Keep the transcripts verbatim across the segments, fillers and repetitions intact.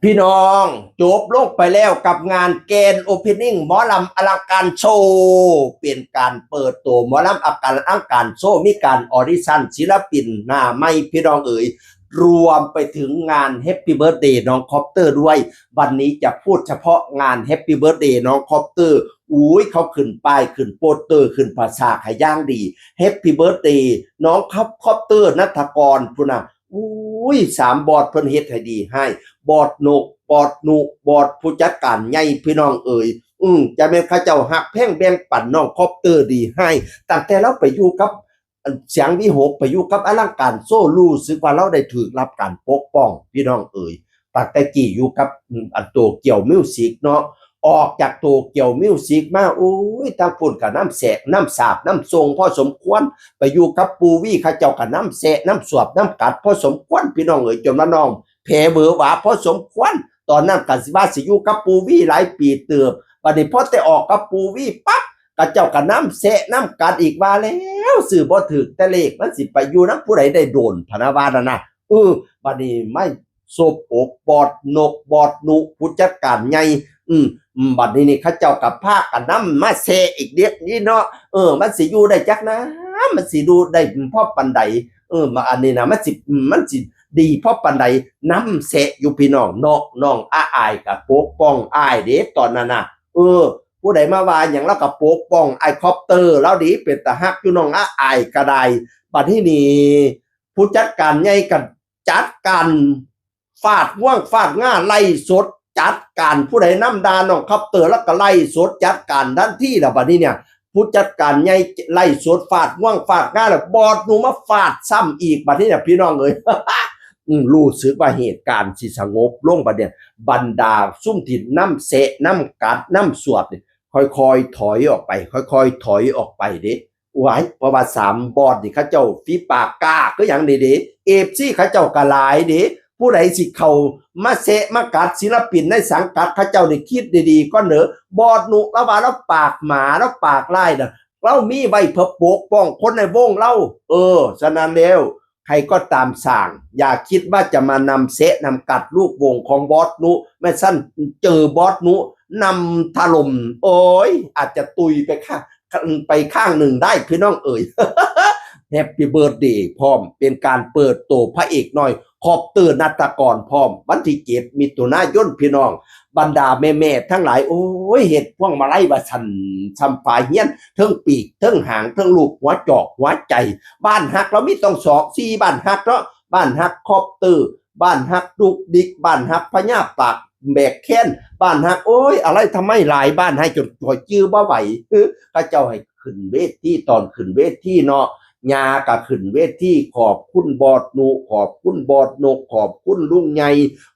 พี่น้อง จบลงไปแล้วกับงานแกรนด์โอเพนนิ่งหมอลำอลังการโชว์ เป็นการเปิดตัวหมอลำอลังการโชว์ มีการออดิชั่นศิลปินหน้าใหม่พี่น้องเอ๋ย รวมไปถึงงานแฮปปี้เบิร์ธเดย์น้องคอปเตอร์ด้วย วันนี้จะพูดเฉพาะงานแฮปปี้เบิร์ธเดย์น้องคอปเตอร์ อุ้ยเขาขึ้นป้ายขึ้นโปสเตอร์ขึ้นภาษาขย่างดี แฮปปี้เบิร์ธเดย์น้องคอปคอปเตอร์ณัฐกรพุ้นนะ อุ้ยสามบอสเพิ่นเฮ็ดให้ดีให้ บอสนก บอสนุ บอสผู้จัดการใหญ่พี่น้องเอ๋ย อืมจะแม่นเขาเจ้าฮักแพงแบ่งปันน้องคอปเตอร์ดีให้ ตั้งแต่เราไปอยู่กับอันเสียงวิหกไปอยู่กับอลังการโชว์รู้สึกว่าเราได้ถูกรับการปกป้องพี่น้องเอ๋ย ตั้งแต่กี้อยู่กับอืมอันโตเกียวมิวสิกเนาะ ออกจากโตเกียวมิวสิกมา โอ้ยทางพุ้นก็นำแสะนำสาบนำส่งพอสมควร ไปอยู่กับปู่วีเขาเจ้าก็นำแสะนำสวบนำกัดพอสมควรพี่น้องเอ๋ย จนว่าน้องแผลเวอะหวาพอสมควร ตอนนั้นก็สิว่าสิอยู่กับปู่วีหลายปีเติบ บัดนี้พอแต่ออกกับปู่วีปั๊บ เขาเจ้าก็นำแสะนำกัดอีกว่าแล้ว ซื้อบ่ถูกแต่เลข มันสิไปอยู่นำผู้ใดได้โดนพะนะว่านั่นนะ เออ บัดนี้ไม่สบอกบอสนกบอสนุผู้จัดการใหญ่ อืมอืมบัดนี้นี่เขาเจ้าก็พากันนำมาแสะอีกเด้นี่เนาะ เออ มันสิอยู่ได้จักนะ มันสิดูได้พอปานใด เออ มาอันนี้นะ มันสิ มันสิดีพอปานใด นำแสะอยู่พี่น้องเนาะ น้องอาอายก็ปกป้องอ้ายเด้ตอนนั้นน่ะ เออ ผู้ใดมาว่าหยังลาวก็ปกป้องอ้ายคอปเตอร์ลาวดี เป็นตาฮักอยู่น้องอาอายก็ได้ บัดนี้นี่ ผู้จัดการใหญ่ก็จัดการฟาดงวงฟาดง่าไล่สดจัดการ ผู้ใดนำด่าน้องคอปเตอร์ลาวก็ไล่สดจัดการทันทีล่ะบัดนี้เนี่ย ผู้จัดการใหญ่ไล่สดฟาดงวงฟาดง่าแล้วบอสนุมาฟาดซ้ำอีกบัดนี้เนี่ยพี่น้องเอ๋ย อืมรู้สึกว่าเหตุการณ์สิสงบลงบัดเนี่ย บรรดาซุมที่นำแสะนำกัดนำสวบนี่ค่อยๆถอยออกไป ค่อยๆถอยออกไปเด้ ว้าย เพราะว่าสามบอสนี่เขาเจ้าฝีปากกล้าคือหยังนี่เด้ เอฟซีเขาเจ้าก็หลายเด้ ผู้ใดสิเข้ามาแสะมากัดศิลปินในสังกัดเขาเจ้านี่คิดดีๆก่อนเด้อ บอสนุลาวาลาวปากหมาลาวปากร้ายน่ะ ลาวมีไว้เพื่อปกป้องคนในวงลาว เออ ฉะนั้นแล้ว ใครก็ตามส่าง อย่าคิดว่าจะมานำแสะนำกัดลูกวงของบอสนุ แม่นซั่นเจอบอสนุนำถล่ม โอ้ย อาจจะตุยไปข้าง ไปข้างหนึ่งได้พี่น้องเอ๋ย แฮปปี้เบิร์ธเดย์พร้อม เป็นการเปิดตัวพระเอกน้อย คอปเตอร์ณัฐกรพร้อม วันที่เจ็ดมิถุนายนพี่น้อง บรรดาแม่ๆทั้งหลาย โอ้ย เฮ็ดพวงมาลัยว่าซั่น ซ่ำฝาเฮียน เทิงปีก เทิงหาง เทิงลูกหัวจอกหัวใจ บ้านฮักลาวมีต้องสอง สี่บ้านฮักเนาะ บ้านฮักคอปเตอร์ บ้านฮักดุกดิก บ้านฮักพญาปากแบกแค้น บ้านฮัก โอ้ย อะไรทำไมหลายบ้านให้จนข้อยจื่อบ่ไหว เออ เขาเจ้าให้ขึ้นเวที ตอนขึ้นเวทีเนาะ ย่าก็ขึ้นเวที ขอบคุณบอสนุ ขอบคุณบอสนก ขอบคุณลุงใหญ่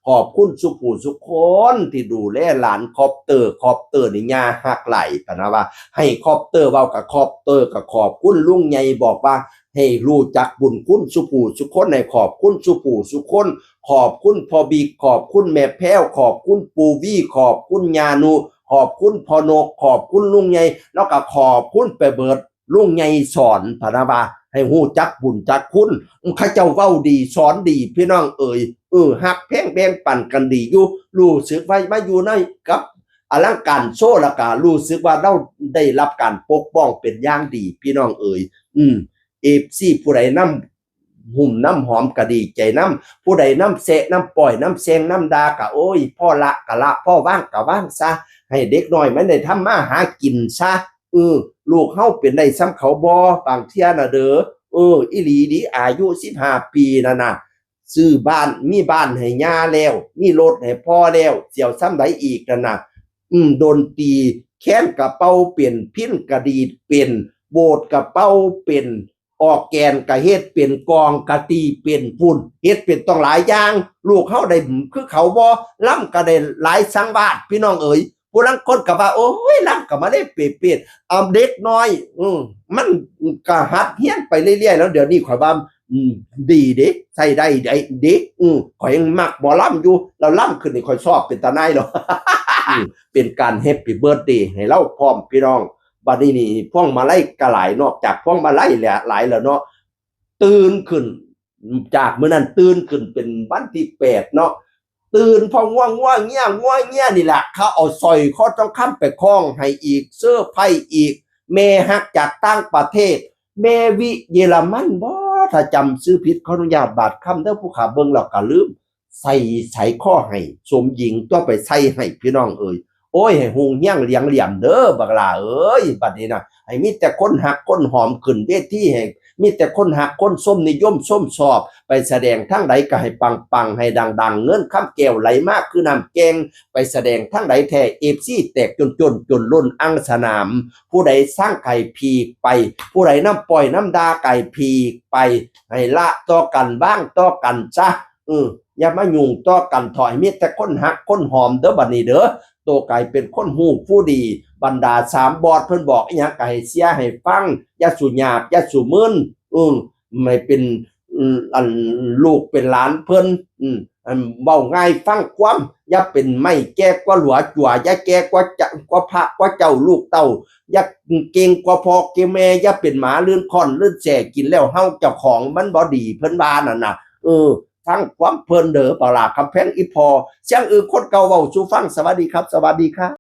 ขอบคุณซุผู้ซุคนที่ดูแลหลานคอปเตอร์ คอปเตอร์นี่ย่าฮักหลายพะนะว่า ให้คอปเตอร์เว้ากับคอปเตอร์ ก็ขอบคุณลุงใหญ่บอกว่า ให้รู้จักบุญคุณซุผู้ซุคน ให้ขอบคุณซุผู้ซุคน ขอบคุณพ่อบิ๊ก ขอบคุณแม่แพ้ว ขอบคุณปู่วี ขอบคุณย่านุ ขอบคุณพ่อนก ขอบคุณลุงใหญ่ แล้วก็ขอบคุณไปเบิด ลุงใหญ่สอนพะนะว่า ให้ฮู้จักบุญจักคุณ เขาเจ้าเว้าดีสอนดีพี่น้องเอ๋ย เออ ฮักแพงแบ่งปันกันดีอยู่ รู้สึกว่ามาอยู่ในกับอลังการโชว์ แล้วก็รู้สึกว่าลาวได้รับการปกป้องเป็นอย่างดีพี่น้องเอ๋ย อืม เอฟซีผู้ใดนำ หุ่มนำหอมก็ดีใจนำ ผู้ใดนำแซะนำป้อยนำแซงนำด่าก็โอ้ย พอละก็ละ พอวางก็วางซะ ให้เด็กน้อยมันได้ทำมาหากินซะ เออ ลูกเฮาเป็นได้ส่ำเขาบ่ บางเทื่อน่ะเด้อ เออ อีหลีดีอายุสิบห้าปีนั่นน่ะ ซื้อบ้าน มีบ้านให้ย่าแล้ว มีรถให้พ่อแล้ว สิเอาส่ำใดอีกนั่นน่ะ อืม ดนตรี แคนกะเป่าเป็น พิณกะดีดเป็น โบสกะเป่าเป็น ออร์แกนกะเฮ็ดเป็น กลองกะตีเป็น พุ้น เฮ็ดเป็นต้องหลายอย่าง ลูกเฮาได้คือเขาบ่ ลำกะได้หลายสังวาส พี่น้องเอ๋ย ผู้ลางคนกะว่า โอ้ย ลำกะมาเล่นเปรตๆ เอาเด็กน้อย อืม มันกะหัดเฮียนไปเรื่อยๆ แล้วเดี๋ยวนี้ข้อยว่า อืม ดีเด้ ใช้ได้ได้เด้ อืม ข้อยยังมักหมอลำอยู่ แล้วลำขึ้นนี่ข้อยชอบเป็นตาหน่ายดอก อืม เป็นการแฮปปี้เบิร์ธเดย์ให้ลาวพร้อมพี่น้อง บัดนี้นี่พวงมาลัยกะหลาย นอกจากพวงมาลัยแล้วหลายแล้วเนาะ ตื่นขึ้น จากมื้อนั้นตื่นขึ้นเป็นวันที่แปดเนาะ ตื่นเพราะงัวงัวเงี้ยงัวเงี้ยนี่แหละ เขาเอาสร้อยคอทองคำไปคล้องให้อีก เซอร์ไพรส์อีก แม่ฮักจากต่างประเทศ แม่วิเยอรมันบ่ ถ้าจำชื่อผิดขออนุญาตบาดคำเด้อ ผู้ขาเบิ่งแล้วก็ลืม ใส่สายข้อให้สมหญิงตัวไปใส่ให้พี่น้องเอ่ย โอ้ย ให้ฮุงเฮี้ยงเหลียงเหลี่ยมเด้อบักหล่าเอ้ย บัดนี้นะ ให้มีแต่คนฮักคนหอมขึ้นเวที ให้มีแต่คนฮักคนชมนิยมชมชอบ ไปแสดงทางใดก็ให้ปังๆ ให้ดังๆ เงินคำแก้วไหลมาคือน้ำแก่ง ไปแสดงทางใดแท้ เอฟซี แตกจนจนจนล้นอังสนาม ผู้ใดสร้างไก่พีกไป ผู้ใดน้ำปล่อยน้ำดาไก่พีกไป ให้ละต่อกัน ว่างต่อกันซะ เออ อย่ามายุ่งต่อกัน ถอยมีแต่คนฮักคนหอมเด้อบัดนี้เด้อ โตกลายเป็นคนฮู้ผู้ดี บรรดาสามบอสเพิ่นบอกอีหยังก็ให้เสียให้ฟัง อย่าสู่หยาบ อย่าสู่มึน อืม ไม่เป็น อืม อันลูกเป็นหลานเพิ่น อืม อันเว้าง่ายฟังความ อย่าเป็นไม้แก่กว่าหลัวจั่ว อย่าแก่กว่าจะ กว่าพระกว่าเจ้าลูกเต้า อย่าเก่งกว่าพ่อเก่งแม่ อย่าเป็นหมาเลื่อนค่อนเลื่อนแส่ กินแล้วเฮาเจ้าของมันบ่ดี เพิ่นว่านั่นน่ะ เออ ฟังความเพิ่นเด้อ ปะลาคำแพงอีพอ เสียงอื่นคนเก่าเว้าสู่ฟัง สวัสดีครับ สวัสดีครับ